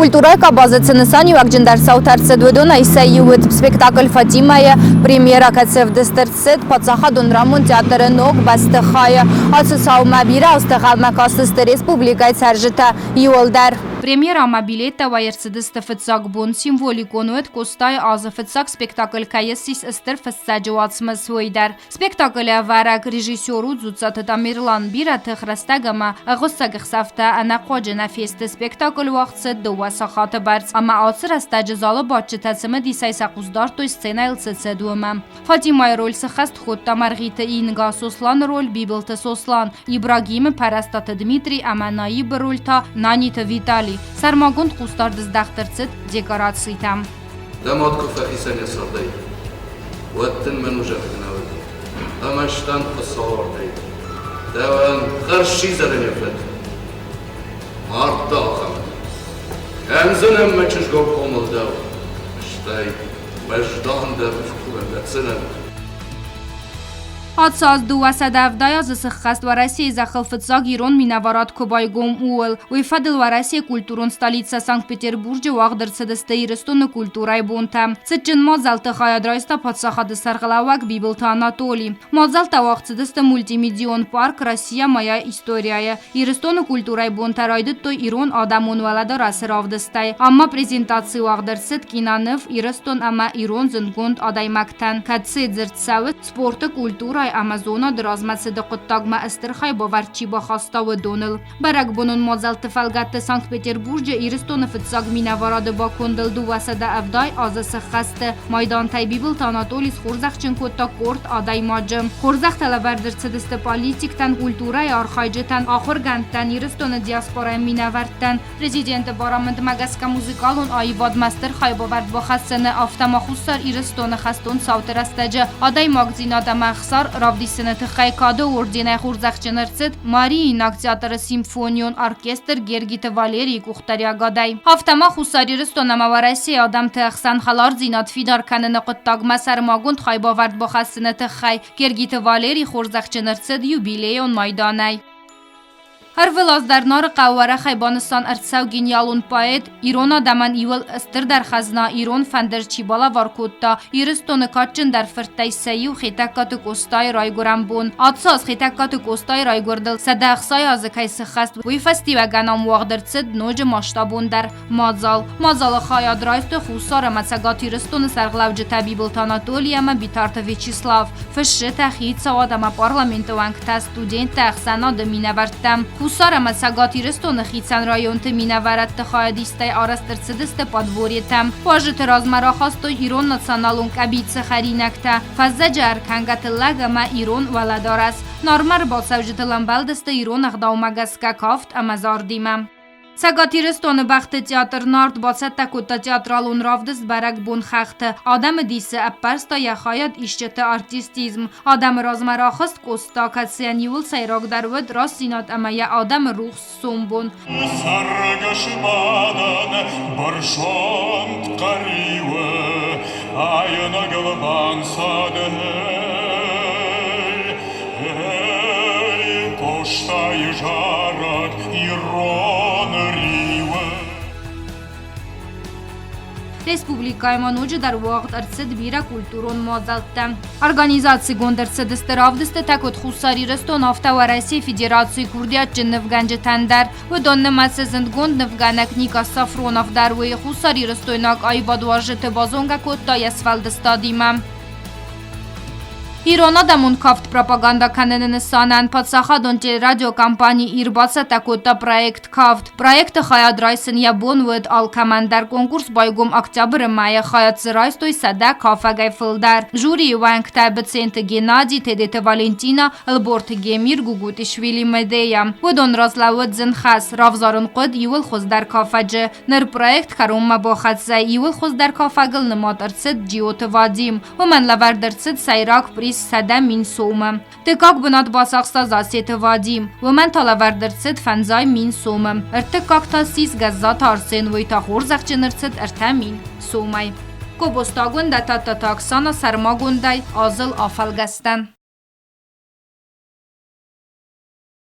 Культурӕйы къабазы цы нысаниуӕгджындӕр цаутӕ ӕрцыд, уыдонӕй сӕ иу уыд спектакль «Фатимӕ-йы» премьерӕ, кӕцы ӕвдыст ӕрцыд Паддзахадон драмон театры ног бӕстыхайы. Ацы цаумӕ бирӕ азты ӕнхъӕлмӕ кастысты республикӕйы цӕрджытӕ иууылдӕр. Премьерӕмӕ билеттӕ уӕй ӕрцыдысты фыццаг бон. Символикон уыд, Къостайы азы фыццаг спектакль кӕй ссис стыр фыссӕджы уацмыс, уый дӕр. Спектаклы ӕвӕрӕг режиссер у Дзуццаты Тамерлан. Бирӕ тых, рӕстӕг ӕмӕ ӕгъуыссӕг ӕхсӕвтӕ ӕнӕхъуаджы нӕ фесты. Спектакль уагъд цыд дыууӕ сахаты бӕрц, ӕмӕ ацы рӕстӕджы залы бадджытӕ цымыдисӕй сӕ хъус дардтой сценӕйыл цы цыд, уымӕ. Фатимӕйы роль сыххӕст кодта Мӕргъиты Инга, Сосланы роль Бибылты Сослан, Ибрагимы Пӕрӕстаты Дмитрий ӕмӕ Наибы роль та Наниты Виталий. Сӕрмагонд хъусдард здӕхт ӕрцыд декорацитӕм. Дӕ мад куы фӕхицӕн йӕ цардӕй, уӕд дын мӕн узӕлӕг нӕ уыд, ӕмӕ стӕм Хуыцауы Дӕуӕн хӕрз сидзӕрӕн йӕ фыд. Мардта ахӕм. Кӕндзынӕн мӕ чызгау хъомыл дӕу, стӕй уӕздандӕр кувӕн дӕтдзынӕн. Ацы аз 270 азы сыххӕст Уӕрӕсейы зӕххыл фыццаг ирон минӕварад куы байгом, ууыл. Уый фӕдыл Уӕрӕсейы культурон столицӕ Санкт-Петербурджы уагъд ӕрцыдысты Ирыстоны культурӕйы бонтӕ. Цытджын мадзӕлтты хайад райста паддзахады сӕргълӕууӕг Бибылты Анатоли. Мадзӕлттӕ уагъд цыдысты мультимедион парк «Россия моя история-йы. Ирыстоны культурӕйы бонтӕ райдыдтой ирон адӕмон уӕлӕдарӕсы равдыстӕй. Ам ма презентаци уагъд ӕрцыд киноныв Ирыстон ӕмӕ ирон зындгонд адӕймӕгтӕн, кӕцыйы дзырд цӕуы спорты, культурӕйы ӕмӕ зонады размӕцыды хъуыддагмӕ стыр хайбавӕрд чи бахаста, уыдоныл. Бӕрӕгбонон мадзӕлтты фӕлгӕтты Санкт-Петербурджы Ирыстоны фыццаг минӕварады бакондыл 270 азы сӕххӕсты майдантӕй Бибылты Анатоли схорзӕхджын кодта къорд адӕймаджы. Хорзӕхтӕ лӕвӕрд ӕрцыдысты политиктӕн, культурӕйы архайджытӕн, ахуыргӕндтӕн, Ирыстоны диаспорӕйы минӕвӕрттӕн. Президенты барамындмӕ гӕсгӕ музыкалон аивадмӕ стыр хайбавӕрд бахӕссыны, афтӕ ма Хуссар Ирыстоны хӕстон цауты рӕстӕджы адӕймагдзинад ӕмӕ ӕхсар равдисыны тыххӕй Кады орденӕй хорзӕхджын ӕрцыд Мариинаг театры симфонион оркестр Гергиты Валерийы къухдариӕгадӕй. Афтӕ ма Хуссар Ирыстон ӕмӕ Уӕрӕсейы адӕмты ӕхсӕн хӕлардзинад фидар кӕныны хъуыддагмӕ сӕрмагонд хайбавӕрд бахӕссыны тыххӕй Гергиты Валерий хорзӕхджын ӕрцыд юбилейон майданӕй. Ӕрвылаз дӕр Нарыхъӕуы уӕрӕхӕй банысан ӕрцӕуы гениалон поэт, ирон адӕмӕн иуыл стырдӕр хӕзна ирон фӕндыр чи балӕвар кодта, Ирыстоны кадджындӕр фырттӕй сӕ иу Хетӕгкаты Къостайы райгуырӕн бон. Ацы аз Хетӕгкаты Къостайы райгуырдыл 160 азы кӕй сыххӕст, уый фӕстиуӕгӕн ам уагъд ӕрцыд ноджы масштабондӕр мадзал. Мадзалы хайад райстой Хуссар ӕмӕ Цӕгат Ирыстоны сӕргълӕуджытӕ Бибылты Анатоли ӕмӕ Битарты Вячеслав, фысджытӕ, хицауад ӕмӕ парламенты уӕнгтӕ, студенттӕ, ӕхсӕнады минӕвӕрттӕ. Хуссар ӕмӕ Цӕгат Ирыстоны хицӕн районты минӕвӕртты хайадистӕй арӕзт ӕрцыдысты подворьетӕ. Уазджыты размӕ рахастой ирон националон къӕбицы хӕринӕгтӕ, фӕззӕджы ӕркӕнгӕ тыллӕг ӕмӕ ирон уӕлӕдарӕс. Нармӕ ӕрбацӕуджытыл ӕмбӕлдысты ирон ӕгъдаумӕ гӕсгӕ кафт ӕмӕ зардимӕ. Цӕгат Ирыстоны бӕхты театр Нарт бацӕттӕ кодта театралон равдыст бӕрӕгбон хӕхты. Адӕмы дисы ӕппӕрста йӕ хайад исджыты артистизм. Адӕмы размӕ рахызт Къоста, кӕцыйӕн иууыл сӕйрагдӕр уыд рӕстдзинад ӕмӕ йӕ адӕмы рухс сомбон. Цӕргӕсы бадӕн бӕрзонд Хъӕриуы айнӕгыл банцад Эй, Къостайы зарӕг ирон риуы. Республикӕйы ма ноджыдӕр уагъд ӕрцыд бирӕ культурон мадзӕлттӕ. Организацигонд ӕрцыдысты равдыстытӕ куыд Хуссар Ирыстон, афтӕ Уӕрӕсейы Федерацийы курдиатджын нывгӕнджытӕн дӕр. Уыдон нымӕцы зындгонд нывгӕнӕг Ника Сафронов дӕр уый хуссарирыстойнаг аивадуарзджыты базонгӕ кодта йӕ сфӕлдыстадимӕ. Ирон адӕмон кафт пропагандӕ кӕныны нысанӕн паддзахадон телерадиокомпани Ир бацӕттӕ кодта проект «Кафт». Проекты хайад райсын йӕ бон уыд алкӕмӕн дӕр. Конкурс байгом октябры мӕйы. Хайад дзы райстой 100 кафӕгӕй фылдӕр. Жюрийы уӕнгтӕ Быценты Геннадий, Тедеты Валентина, Ӕлборты Гемир, Гугутишвили Медея. Уыдон раз лӕууыд зын хӕс, равзарын хъуыд иуыл хуыздӕр кафӕджы. Ныр проект кӕронмӕ бахӕццӕ, иуыл хуыздӕр кафӕгыл нымад ӕрцыд Джиоты Вадим. Уымӕн лӕвӕрд ӕрцыд сӕйраг приз 100 000 сомы. Дыккаг бынат бацахста Засеты Вадим. Уымӕн та лӕвӕрд ӕрцыд 50 000 сомы. Ӕртыккаг та ссис Гӕззаты Арсен, уый та хорзӕхджын ӕрцыд 3000 сомӕй. Кобостагондӕ Тадтаты Оксана сӕрмагондӕй азыл афӕлгӕстӕн.